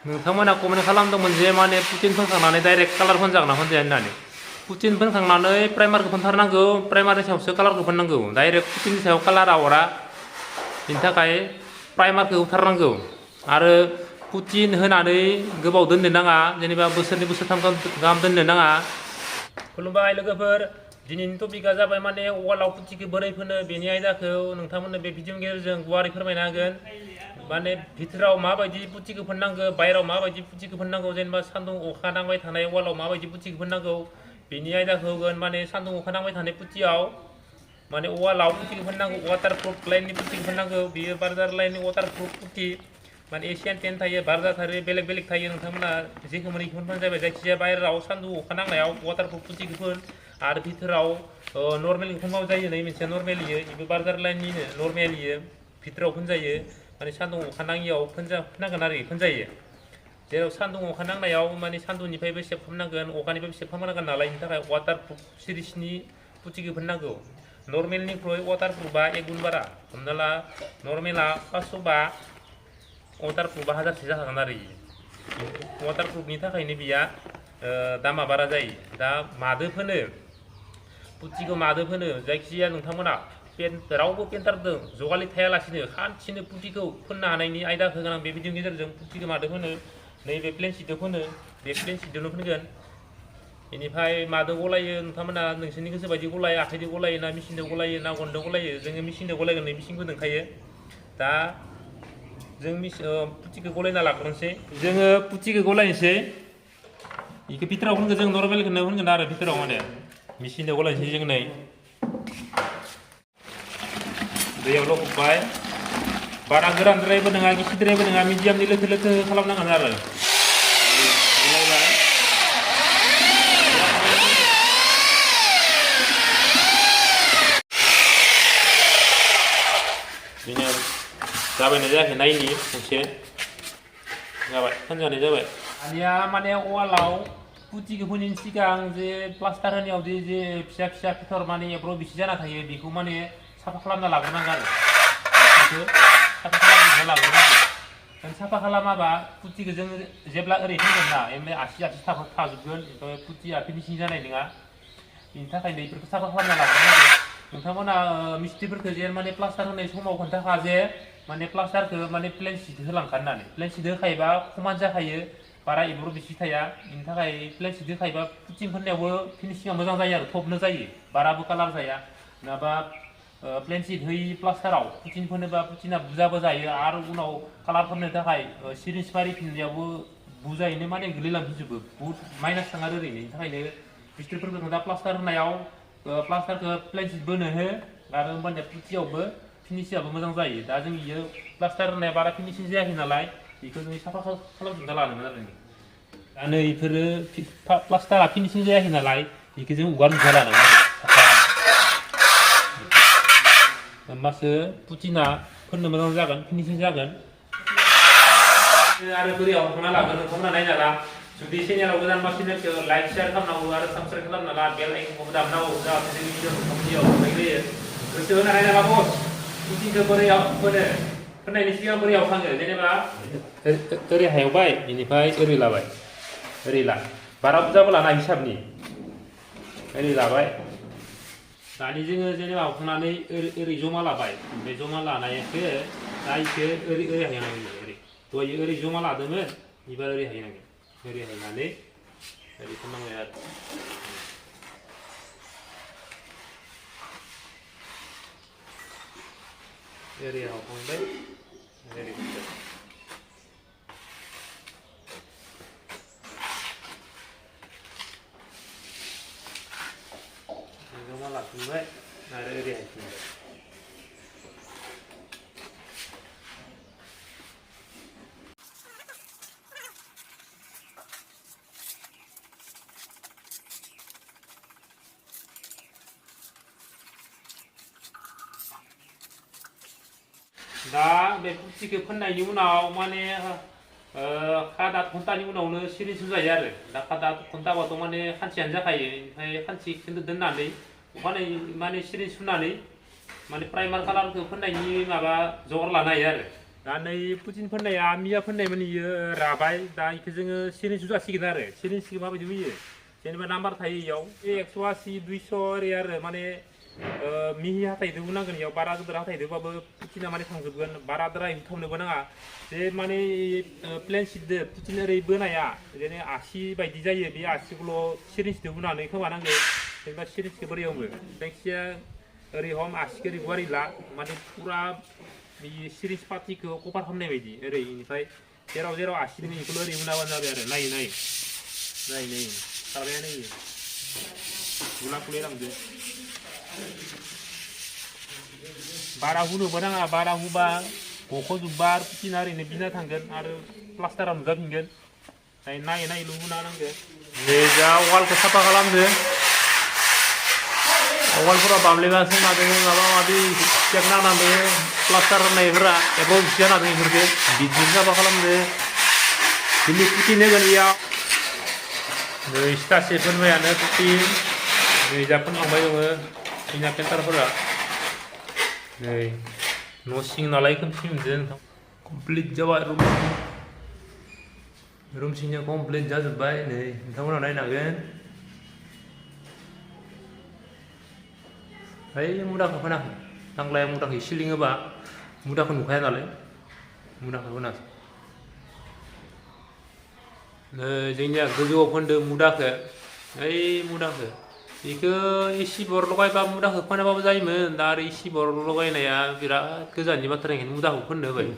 नोंथांमोना कमेन्ट खालामदोंमोन जे माने पुटिन फोनखांनानै डाइरेक्ट कालार फोनजागोन ना फोनजाया होननानै पुटिन फोनखांनानै प्राइमारखौ फोनथारनांगौ प्राइमारनि सायावसो कालारखौ फोननांगौ डाइरेक्ट पुटिननि सायाव कालारा अरा बेनि थाखाय प्राइमारखौ होथारनांगौ आरो पुटिन होनानै गोबाव दोननो नाङा जेनेबा बोसोरनै बोसोरथाम गाहाम दोननो नाङा खुलुमबाय लोगोफोर दिनैनि टपिकआ जाबाय माने वालाव पुटिखौ बोरै फोनो बेनि आयदाखौ नोंथांमोननो बे भिडिअनि गेजेरजों गुवारै फोरमायना होगोन माने भितराव माबायदि पुटिखौ फोननांगौ बाहेराव माबायदि पुटिखौ फोननांगौ जेनेबा सान्दुं अखा नांबाय थानाय वालाव माबायदि पुटिखौ फोननांगौ बेनि आयदाखौ होगोन माने सान्दुं अखा नांबाय थानाय पुटियाव माने वालाव पुटिखौ फोननांगौ वाटारप्रुफ लाइननि पुटिखौ फोननांगौ बेयो बार्जार लाइननि वाटारप्रुफ पुटि माने एसियान पेन्ट थायो बार्जार थायो बेलेग बेलेग थायो नोंथांमोना जेखौ मोनो बेखौनो फोन जाबाय जायखिजाया बाहेराव सान्दुं अखा नांनायाव वाटारप्रुफ पुटिखौ फोन आरो भितराव नर्मेलि फोनबाबो जायो नै मोनसेया नर्मेलियो बेबो बार्जार लाइननिनो नर्मेलियो भितराव फोनजायो माने सान्दुं अखा नाङियाव फोननांगोन आरो फोनजायो जेराव सान्दुं अखा नांनायाव माने सान्दुंनिफ्रायबो सेभ खालामनांगोन अखानिफ्रायबो सेभ खालामनांगोन नालाय बेनि थाखाय वाटारप्रुफ सिरिसनि पुटिखौ फोननांगौ नर्मेलनिख्रुइ वाटारप्रुफआ एक गुन बारा हमना ला नर्मेला 500 वाटारप्रुफआ 1000 जाखागोन आरो वाटारप्रुफनि थाखायनो बिया दामा बारा जायो दा मादो फोनो पुटिखौ मादो फोनो जायखिजाया नोंथांमोना रावबो पेन्टारजों जगालि थायालासिनो खानसेनो पुटिखौ फोननो हानायनि आयदा होगोन आं बे भिडिअनि गेजेरजों पुटिखौ मादो फोनो नैबे प्लेन सिटजों फोनो बे प्लेन सिटजोंनो फोनगोन बेनिफ्राय मादो गलायो नोंथांमोना नोंसोरनि गोसो बायदि गलायो आखाइजों गलायो ना मेसिनजों गलायो ना गनजों गलायो जोङो मेसिनजों गलायगोन नै मेसिनबो दंखायो दा जों पुटिखौ गलायना लाग्रोनोसै जोङो पुटिखौ गलायनोसै बेखौ भितराव फोनगोन जों नर्मेलखौनो फोनगोन आरो भितराव माने मेसिनजों गलायनोसै जों नै दैयाव लखबबाय बारा गोरानद्रायबो नङा गिसिद्रायबो नङा मिडियामनि लोथो लोथो खालामनांगोन आरो बिनो जाबायना जायाखै नायनि मोनसे जाबाय फोनजानाय जाबाय दानिया माने वालाव पुटिखौ फोनैनि सिगां जे प्लास्टार होनायाव जे फिसा फिसा फिथर माने एब्र' बिसि जाना थायो बेखौ माने साफा खालामना लाग्रोनांगौ आरो साफा खालामना लाग्रोनांगौ साफा खालामाबा पुटिखौ जों जेब्ला ओरै फैगोन ना ओमफ्राय आसि थाजोबगोन ओमफ्राय पुटिया फिनिशिं जानाय नङा बेनि थाखायनो बेफोरखौ साफा खालामना लाग्रोनांगौ नोंथांमोना मिस्ट्रिफोरखौ जे माने प्लास्टार होनाय समाव खोन्थाखा जे माने प्लास्टारखौ माने प्लेन सिट होलांखा होननानै प्लेन सिट होखायोबा खमान जाखायो बारा एब्र' बिसि थाया बेनि थाखाय प्लेन सिट होखायोबा पुटिं फोननायावबो फिनिशिंआ मोजां जायो आरो थबनो जायो बाराबो कालार जाया नङाबा प्लेन सिट होयि प्लास्टाराव पुटिन फोनोबा पुटिना बुजाबो जायो आरो उनाव कालार फोननो थाखाय सिरिस मारिफिननायावबो बुजायैनो माने गोलैलांफिनजोबो बुहुत माइनास थाङो आरो ओरैनो बेनि थाखायनो मिस्ट्रिफोरखौ दा प्लास्टार होनायाव प्लास्टारखौ प्लेन सिट बोनो हो आरो होमबानिया पुटियावबो फिनिशिंआबो मोजां जायो दा जों बियो प्लास्टार होनाया बारा फिनिशिं जायाखै नालाय बेखौ जों साफा खालामजोबना लानांगोन आरो दा नै बेफोरो प्लास्टारा फिनिशिं जायाखै नालाय बेखौ जों उगारजोबना लानांगोन आरो होमबासो पुटिना फोननो मोजां जागोन फिनिशिं जागोन आरो बोरैयाव हमना लागोन नोंथांमोना नायना ला जुदि चेनेलाव गोदानबा चेनेलखौ लाइक शेयार खालामनांगौ आरो साबस्क्राइब खालामना ला बेल आइकनखौबो दामनांगौ जाहाथे जोंनि भिडिअ नोंथांमोननियाव मोनफैग्रोयो गोसो होनो हानाय नामा बस पुटिखौ बोरैयाव फोनो फोननायनि सिगां बोरैयाव खाङो जेनेबा ओरै हायावबाय बेनिफ्राय ओरै लाबाय ओरै ला बारा बुरजाबो लाना हिसाबनि ओरै लाबाय दानि जोङो जेनेबा हखांनानै ओरै जमा लाबाय बे जमा लानायखौ दा इखौ ओरै हायनांगोन ओरै दहाय ओरै जमा लादोंमोन एबार ओरै हायनांगोन ओरै हायनानै ओरै खालामनांबाय आरो ओरै हायखांबाय ओरै हायबाय जमा लाफिनबाय आरो ओरै हायफिनबाय दा बे पुटिखौ फोननायनि उनाव माने खादा घन्टानि उनावनो सिरिस होजायो आरो दा खादा घन्टाबाथ' माने खानसेयानो जाखायो ओमफ्राय खानसे दोननानै अखानायै माने सिरिस होनानै माने प्राइमार कालारखौ फोननायनि माबा जगार लानो हायो आरो दा नै पुटिन फोननाया मिया फोननायमोन इयो राबाय दा इखो जोङो सिरिन्ज जासिगोन आरो सिरिन्जखौ माबायदि होयो जेनेबा नाम्बार थायो इयाव 180 200 ओरै आरो माने मिहि हाथायदोबो नांगोन इयाव बारा गिदिर हाथायदोबाबो पुटिना माने थांजोबगोन बाराद्राय होथाबनोबो नाङा जे माने प्लेन सिटदो पुटिन ओरै बोनाया जेने आसि बायदि जायो बे आसिखौल' सिरिन्जदो हुनानै खोमा नांगो जेनेबा सिरिन्जखौ बोरै हमो जायखिया ओरै हम आसिखौ ओरै गुवारै ला माने फुरा बे सिरिन्ज पार्टिखौ कभार खालामनाय बायदि ओरै इनिफ्राय जेराव जेराव आसि दङ बेखौल' ओरै हुनाबानो जाबाय आरो नायै नायै नायै नायै खारबाया नायो गुला खुले लांदो बारा हुनोबो नाङा बारा हुबा गख'जोबबा आरो पुटिना ओरैनो बिना थांगोन आरो प्लास्टारा नुजाफिनगोन नायै नायैल' हुना नांगो नै दा वालखौ साफा खालामदो वालफोरा बामलेबासो मादों माबा माबि चेक नांनानै प्लास्टार होनायफोरा एबा उथिया नादों बेफोरखौ बिदिनो साफा खालामदो दिनै पुटिन होगोन बेयाव नै सिथासे फोनबायानो पुटिन नै जा फोनलांबाय दङ जोंना पेन्टारफोरा नै न' सिं नालाय खोमसि मोनदों नोंथां कमप्लिट जाबाय रुम सिंनिया कमप्लिट जाजोब्बाय नै नोंथांमोना नायनांगोन है मुदाखौ फोनाखै नांलाया मुदाखौ सिलिङोबा मुदाखौ नुखाया नालाय मुदाखौ फोनासै नै जोंनिया गोजौआव फोनदो मुदाखौ ओइ मुदाखौ बेखौ एसि बर लगायबा मुदाखौ फोनाबाबो जायोमोन दा आरो एसि बर लगायनाया बिराद गोजाननि बाथ्रा ओंखायनो मुदाखौ फोननो होबाय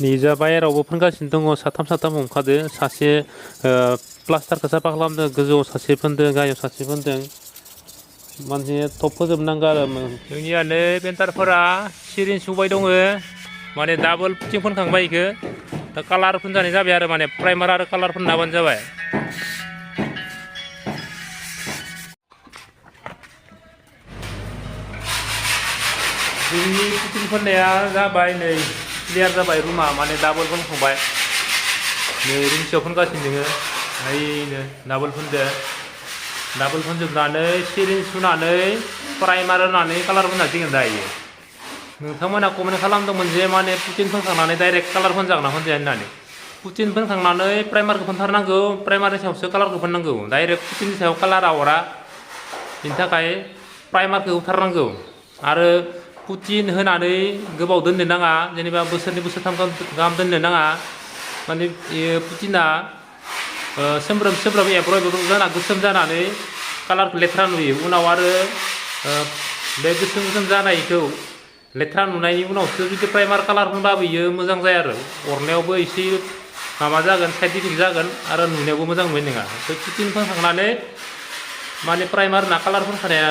निजा बाहेरावबो फोनगासिनो दङ साथाम हमखादो सासे प्लास्टारखौ साफा खालामदों गोजौआव सासे फोनदों गाहायाव सासे फोनदों मानसि थब फोजोबनांगौ आरो जोंनियानो पेन्टारफोरा सिरिन्ज सुबाय दङ माने डाबल पुटिं फोनखांबाय बेखौ दा कालार फोनजानाय जाबाय आरो माने प्राइमार आरो कालार फोनना होबानो जाबाय जोंनि पुटिं फोननाया जाबाय नै क्लियार जाबाय रुमा माने डाबल फोनखांबाय नै रुमसेयाव फोनगासिनो दोङो ओइनो डाबल फोनदो डाबल फोनजोबनानै सिरिन्ज सुनानै प्राइमार होनानै कालार फोनजासिगोन दा इयो नोंथांमोना कमेन्ट खालामदोंमोन जे माने पुटिन फोनखांनानै डाइरेक्ट कालार फोनजागोन ना फोनजाया होननानै पुटिन फोनखांनानै प्राइमारखौ फोनथारनांगौ प्राइमारनि सायावसो कालारखौ फोननांगौ डाइरेक्ट पुटिननि सायाव कालारा अरा बेनि थाखाय प्राइमारखौ होथारनांगौ आरो पुटिन होनानै गोबाव दोननो नाङा जेनेबा बोसोरनै बोसोरथाम गाहाम दोननो नाङा माने पुटिना सोमब्रोम एब्रब जाना गोसोम जानानै कालारखौ लेथ्रा नुयो उनाव आरो बे गोसोम जानायखौ लेथ्रा नुनायनि उनावसो जुदि प्राइमार कालार फोनबाबो बियो मोजां जाया आरो अरनायावबो एसे माबा जागोन साइड इफेक्ट जागोन आरो नुनायावबो मोजां नुनाय नङा पुटिन फोनखांनानै माने प्राइमार होना कालार फोनखानाया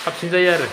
साबसिन जायो आरो